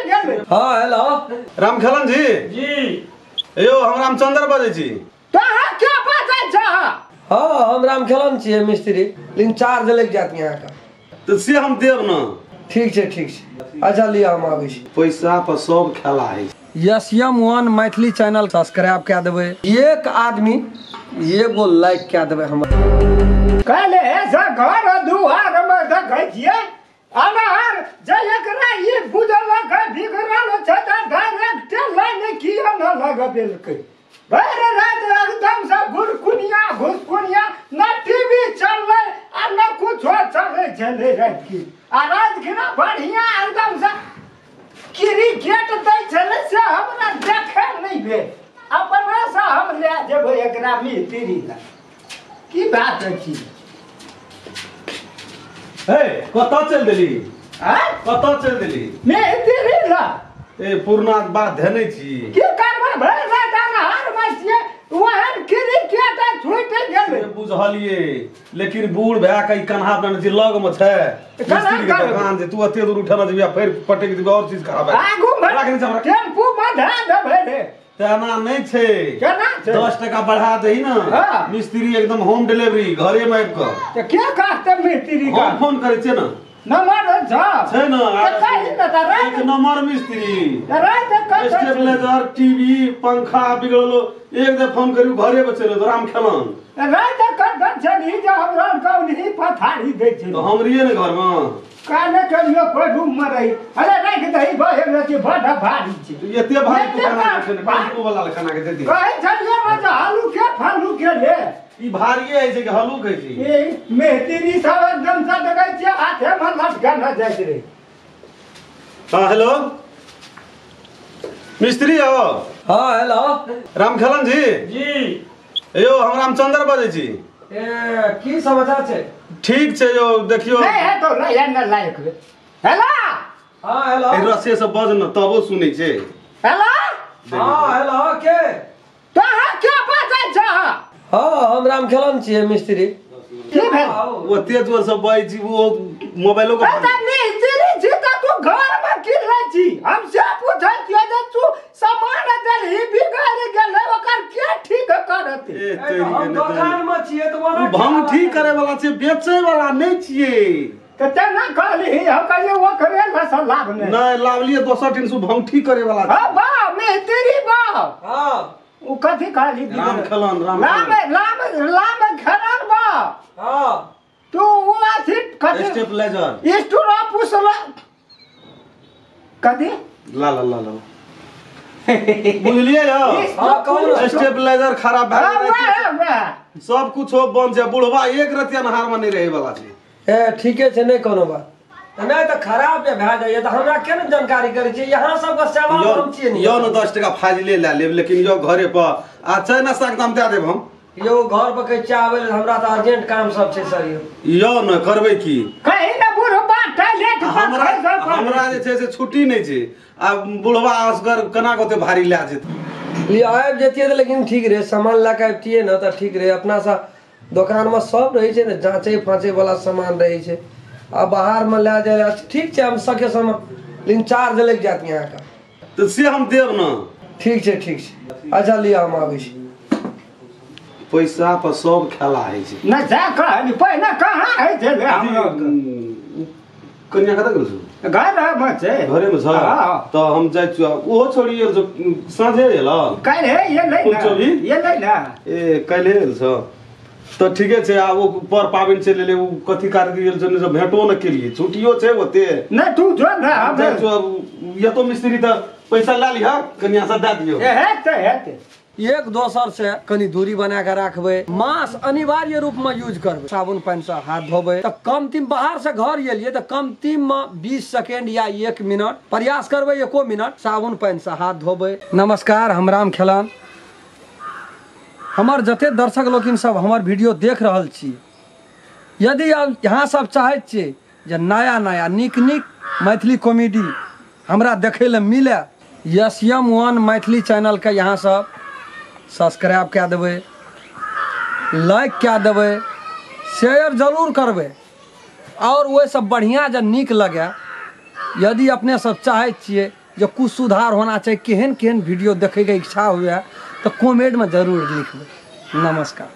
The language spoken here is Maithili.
गेलै। हां हेलो रामखेलन जी। जी यो हम रामचंद्र बजै छी। तोरा के बाजै छ? हां हम रामखेलन छियै मिस्त्री, लेकिन चार्ज लग जात यहाँ का। तो से हम देब न। ठीक छै ठीक छै, अच्छा लिया हम आबै छी। पैसा पर सब खेला है। S M one Maithili channel subscribe कए देबै, एक आदमी एगो लाइक कए देबै। हमर काल्हि से घर दुआर मे देखै छियै अनहर जे एकरा ई बुझलक बिगड़ल छै तऽ डायरेक्ट लाइन किया न लगबेलकै। भरि राति एकदम से घुरकुनिया घुसकुनिया, न टीवी चललै आ न कुछो चलै छलै राति। आ राति खिना बढ़िया एकदम से क्रिकेट दै छलै, से हमरा देखै नहि भेल। अपना से हम लए जेबै एकरा मिस्त्री लए। की बात अछि? हे कतऽ चलि देली? आँय कतऽ चलि देली? मिस्त्री लए। ए पुरना बात धेने छी। की करबै, भरि राति अन्हार मे छियै, ओहन क्रिकेट छूटि गेलै। बुझलियै, लेकिन बूढ़ भए के ई कन्हा पर जे लग मे छै मिस्त्री के दुकान जे तू एते दूर उठेना जेबी आ फेर पटक देबी और चीज खराब है। आगू मे टेम्पू मे धए देबै रे। तेना नहि छै। केना छै? 10 टका बढ़ा दही ना, मिस्त्री एकदम होम डिलीवरी घरे में आबि कऽ। तऽ के कहतै मिस्त्री के? हम फोन करै छियै ना। नंबर छ छै ना? तऽ कही ने तऽ राति एक नंबर मिस्त्री। तऽ राति कतऽ? स्टेबलाइजर टीवी पंखा बिगड़लो एक दे फोन करियो घरे पर चलि रामखेलन। राति कतऽ छली जे हमरा कौनी पथारी दै छै? तऽ हम रहियै ने घर में। काने कहियो कोइ रूम में रही। अरे राखि दही बहे रति बड़ भारी छै। एते भारी तू खाना के छै ने, टेम्पू वाला खाना के दे दी। कहै छलियै ने जे हलू के फलू के ले। ई भारिये है छै कि हलू के छै? ए मेहतरी सब एकदम से देखै छियै हाथे में लटका न जाइत रहे। हां हेलो मिस्त्री हो। हां हेलो रामखेलन जी। जी यो हम रामचंद्र बजै छी। ए की समाचार छै? ठीक छै यो देखियो। नहीं है तो नहीं न लायक। हेलो हां हेलो। ए रसे से बज न तबो सुनै छै। हेलो हां हेलो के तोरा के बाजै छ? हां हम रामखेलन छियै मिस्त्री। की भेल? ओ तेज जोर से बजै छी, वो मोबाइलो के। तऽ मिस्त्री छी तऽ तू घर मे की लै छी? हम से पूछै छियै जे तू सामान देलही बिगड़ि गेलै, ओकर के ठीक करत? ए तेरी हम दुकान मे छियै तऽ ओना भंग ठीक करे वाला छै, बेचै वाला नहि छियै। तऽ तेना कहली हम कहलियै ओकरे लए लाभ नहि। नहि लाभलियै दोसर ठाम से भंग ठीक करे वाला। हां बा मिस्त्री बा। हां उ कथी कहली? रामखेलन राम राम रामखेलन बा। हां तू उ अथी कथी स्टेबलाइजर स्टोर पुसला कथी ला ला ला ला बुझलियै यौ? हां कौन स्टेबलाइजर खराब भए गेलै, सब कुछ हो बंद छै। बुढ़वा एक रतिया नहार में नहीं रहे वाला छै। ए ठीके छै, नहीं कोनो बात नहीं। तऽ खराब जे भए जाइए तऽ हमरा के ने जानकारी करै छियै? यहाँ सबके सेवा हम छियै ने। यो न 10 टका फाजिले लए लेब, लेकिन यो घरे पर आ छै ना साग दाम दए देब हम। यो घर पर कहै छियै आबै लए, हमरा तऽ अर्जेंट काम सब छै सर। यो यो न करबै की? कही ने बुढ़वा टॉयलेट पर हमरा जे छै से छुट्टी नहि छै। आ बुढ़वा असगर केना के ओते भारी लए जेतै? लिअ आबि जैतियै तऽ लेकिन ठीक रहै, सामान लए कऽ अबितियै ने तऽ ठीक रहै। अपना सँ दोकान मे सब रहै छै ने, जाँचै फाँचै वाला सामान रहै छै। आ बाहर में लए जाय ठीक छै, हम सके समय, लेकिन चार्ज लग जात यहाँ का। तऽ से हम देब न। ठीक छै ठीक छै, अच्छा लिअ हम आबै छी। पैसा पर सब खेला है छै। नहि जा कहली पहिने कहाँ होइ छलै हमरा? कनिया कतऽ गेल छौ? घर मे छै। घरे मे छ? तऽ हम जाइ छियौ। ओहो छोड़ी एल छौ साँझे एल? काल्हि एलै ने, एलै ने। ए काल्हि एल छौ तऽ ठीके छै। आब ओ पर पाबनि चलि एलै, ओ कथी कार्य गेल छौ ने, भेटो ने केलियै, छुट्टियो छै ओते नहि। तू जो ने हम जाइ छियौ। एतो मिस्त्री तऽ पैसा लए लिहऽ, कनिया से दए दियौ। हेतै हेतै। एक दोसर से कनी दूरी बना के राखबै, मास्क अनिवार्य रूप में यूज करबै, साबुन पानि से हाथ धोबै। तऽ कमती बाहर से घर एलियै तऽ कमती में 20 सेकेंड या 1 मिनट प्रयास करबै, 1 मिनट साबुन पानि से हाथ धोबै। नमस्कार, हम रामखेलन। हमर जते दर्शक लोकिन सब हमर वीडियो देख रहल छी, यदि यहाँ सब चाहैत छियै जे नया नया नीक नीक मैथिली कॉमेडी हमरा देखै लए मिले, एस एम वन मैथिली चैनल के यहाँ सब सब्सक्राइब कए देबै, लाइक कए देबै, शेयर जरूर करबै। और ओहिसँ बढ़िआँ जे नीक लगे, यदि अपने सब चाहै छियै जे कुछ सुधार होना चाही, केहन केहन वीडियो देखैके इच्छा हुए तऽ कमेंटमे जरूर लिखबै। नमस्कार।